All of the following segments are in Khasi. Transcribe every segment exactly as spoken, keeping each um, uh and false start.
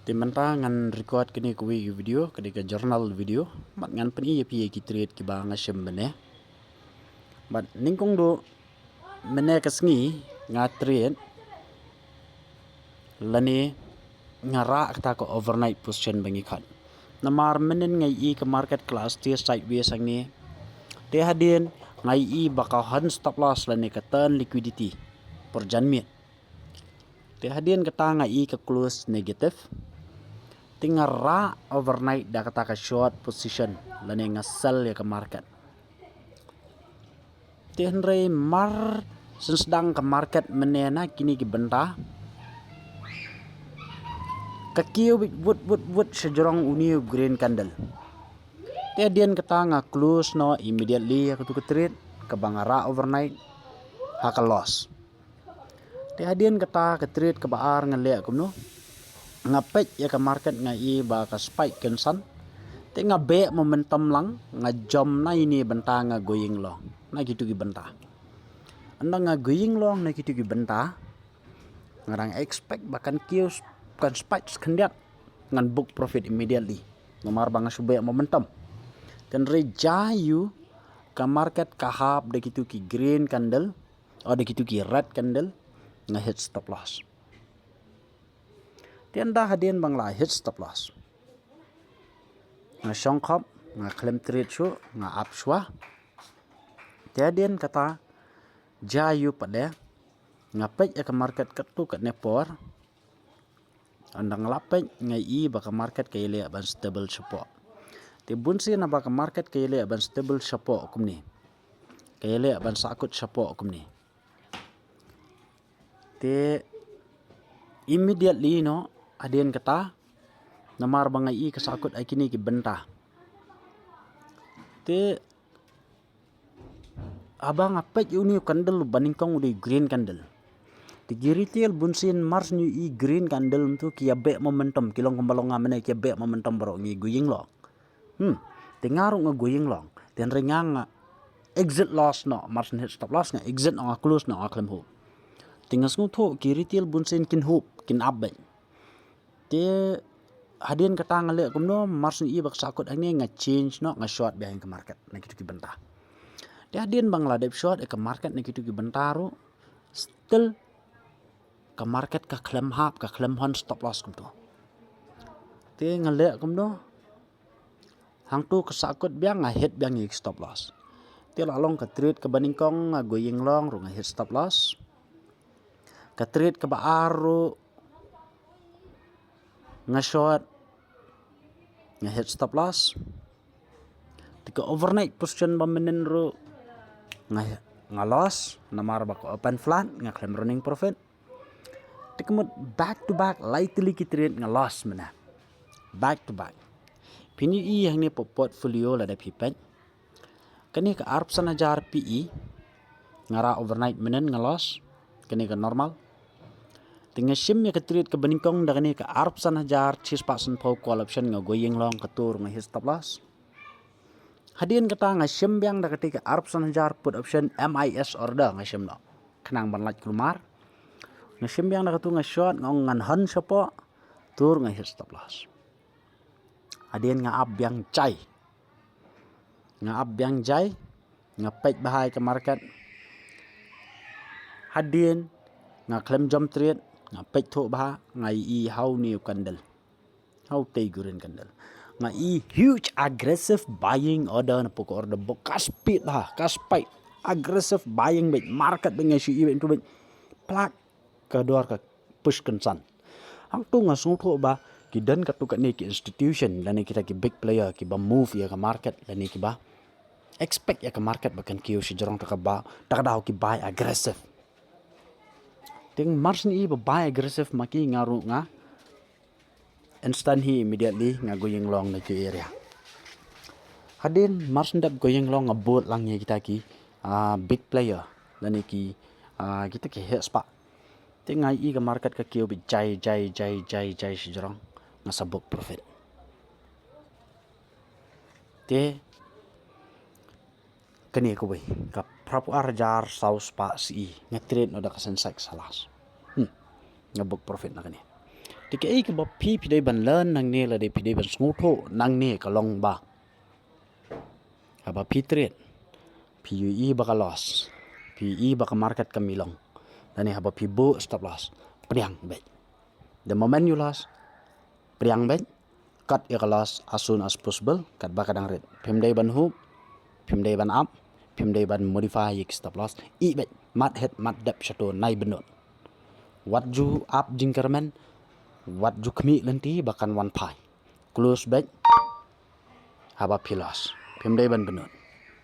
Te mynta ngan record kane kawei ka video, kane ka journal video. Bad ngan pyni ïa phi ïa ki trade kiba nga shim mynne. Bad nyngkong duh mynne ka sngi nga trade lane nga rah kata ka overnight position ba ngi khot. Namar mynhynnin nga ïohi ka market ka la stay sideways hangne. Te hadien nga ïohi ba ka hon stop loss lane ka turn liquidity por janmiet. Te hadien kata nga ïohi ka close negative. Te nga rah overnight da kata ka short position lane nga sell ïa ka market. Te hynrei mar shen sdang ka market mynne na kine ki bynta, ka kiew beit wut wut wut shajrong une u green candle. Te hadien kata nga close noh immediately ïa katu ka trade kaba nga rah overnight ha ka loss. Te hadien kata ka trade kaba ar nga leh kumno? Nga peit ïa ka market nga ïohi ba ka spike kynsan. Te nga beh momentum lang, nga jump na ine bynta, nga going long na kitu ki bynta. Ynda nga going long na kitu ki bynta, nga dang expect ba kan kiew, kan spike khyndiat, ngan book profit immediately. Namar ba nga shu beh momentum. Te hynrei jia ïa u ka market ka hap da kitu ki green candle, o da kitu ki red candle, nga hit stop loss. Te ynda hadien ba nga la hit stop loss, nga shong khop, nga khlem trade shuh, nga ap shuwa. Te hadien kata jia ïa u pat de, nga peit ïa ka market katto katne por. Ynda nga la peit nga ïohi ba ka market ka ïaleh ban stable shapoh. Te bunsien naba ka market ka ïaleh ban stable shapoh kumne, ka ïaleh ban sahkut shapoh kumne. Te immediately noh hadien kata, namar ba nga ïohi ka sahkut ha kine ki bynta. Te haba nga peit ïa une u candle uba nyngkong u dei green candle. Te ki retail bunsien mar shu ïohi green candle mynta ki ïa beh momentum, ki long kumba long nga mynne, ki ïa beh momentum baroh, ngi going long. Hmm. Te nga ruh nga going long. Te hynrei nga, nga exit loss noh, mar shu hit stop loss nga exit noh, nga close noh, nga khlem hope. Te nga sngewthuh ki retail bunsien kin hope, kin ap beit. Te hadien kata nga leh kumno, mar shu ïohi ba ka sahkut hangne, nga change noh, nga short biang ïa ka market na kitu ki bynta. Te hadien ba nga la dep short ïa ka market na kitu ki bynta ruh, still ka market ka khlem hap, ka khlem hon stop loss kumto. Te nga leh kumno, hangto ka sahkut biang, nga hit biang ïa ka stop loss. Te la long ka trade kaba nyngkong nga going long ruh nga hit stop loss. Ka trade kaba ar ruh nga short, nga hit stop loss. Te ka overnight position ba mynhynnin ruh nga, nga loss, namar ba ka open flat, nga khlem running profit. Te ka mut back to back lai tylli ki trade nga loss mynne. Back to back. Phin ïohi hangne hapoh portfolio lada phi peit. Kane ka arphew san hajar P E nga rah overnight mynhynnin nga loss. Kane ka normal. Te nga shim ïa ka trade kaba nyngkong da kane ka arphew san hajar shispah sanphew call option nga going long, kato ruh nga hit stop loss. Hadien kata nga shim biang da kata ka arphew san hajar put option M I S order nga shim noh, khnang ban lait kulmar. Nga shim biang da katu nga short, nga ong ngan hon shapoh, tur nga hit stop loss. Hadien nga ap biang jai. Nga ap biang jai, nga peit bha ïa ka market. Hadien nga khlem jump trade, nga peit thuh bha, nga ïohi ha une u candle. Ha utei u green candle. Nga ïohi huge aggressive buying order na pdeng ka order book. Ka spike ha, ka spike. Aggressive buying beit, market beit, nga shu ïohi beit, tu beit. Plak, ka dor ka push kynsan. Hangto nga sngewthuh ba ki don katto katne ki institution lane kita ki big player kiba move ïa ka market lane kiba expect ïa ka market ba kan kiew shajrong, ta kaba, ta ka daw ki buy aggressive. Te mar shu ïohi ba buy aggressive ma ki, nga ruh nga instant hi immediately nga going long na ki area. Hadien mar shu dep going long nga bud lang ïa kita ki, ah, big player lane ki, ah, kita ki heh spah. Te nga ïohi ka market ka kiew beit jai, jai, jai, jai, jai shajrong, nga sa book profit. Te kane kawei, ka phra phew ar hajar saw spah C E, nga trade noh da ka Sensex ha last. Hmm. Nga book profit na kane. Te kaei kaba phi phi dei ban learn nangne lane phi dei ban sngewthuh nangne ka long ba haba phi trade, phi ïohi ba ka loss, phi ïohi ba ka market kam long, lane haba phi buh stop loss, pdiang beit. The moment you loss, pdiang beit, cut ïa ka loss as soon as possible, katba ka dang rit. Phim dei ban hook, phim dei ban ap, phim dei ban modify ïa ki stop loss, ïeh beit, mat het mat dep shato nai bynnud. Wat ju ap jingkyrmen, wat ju khmih lynti ba kan wan phai. Close beit haba phi loss. Phim dei ban bynnud.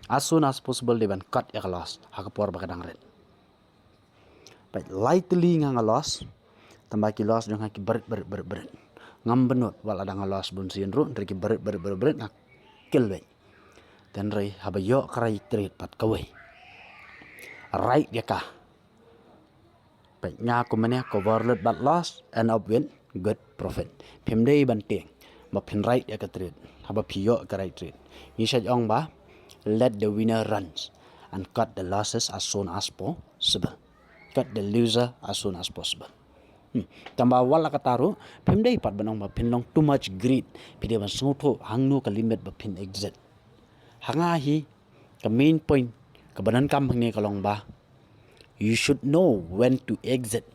As soon as possible dei ban cut ïa ka loss ha ka por ba ka dang rit. Peit, lai tylli nga nga loss. Tangba ki loss jong nga ki barit barit barit barit. Ngam bynnud wat la dang nga loss bun sien ruh, hynrei ki barit barit barit barit nga kill beit. Te hynrei haba ïoh ka right trade pat kawei, right ïa ka. Peit, nga kumne cover lut bad loss, end up with good profit. Phim dei ban tieng ba phin right ïa ka trade haba phi ïoh ka right trade. Ngi shait ong ba, let the winner runs and cut the losses as soon as possible. Cut the loser as soon as possible. Hmm. Tangba wat la katta ruh, phim dei pat ban ong ba phin long too much greed, phi dei ban sngewthuh hangno ka limit ba phin exit. Ha nga hi, ka main point kaba donkam hangne ka long ba you should know when to exit.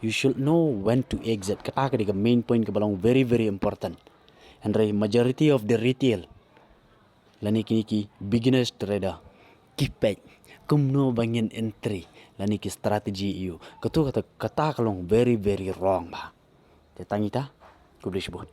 You should know when to exit. Kata ka dei ka main point kaba long very very important. Hynrei majority of the retail lane kine ki beginners trader ki peit kumno ba ngin entry lane ki strategy ïa u. Katu kata, kata ka long very very wrong ba. Te tang ita, khublei shibun.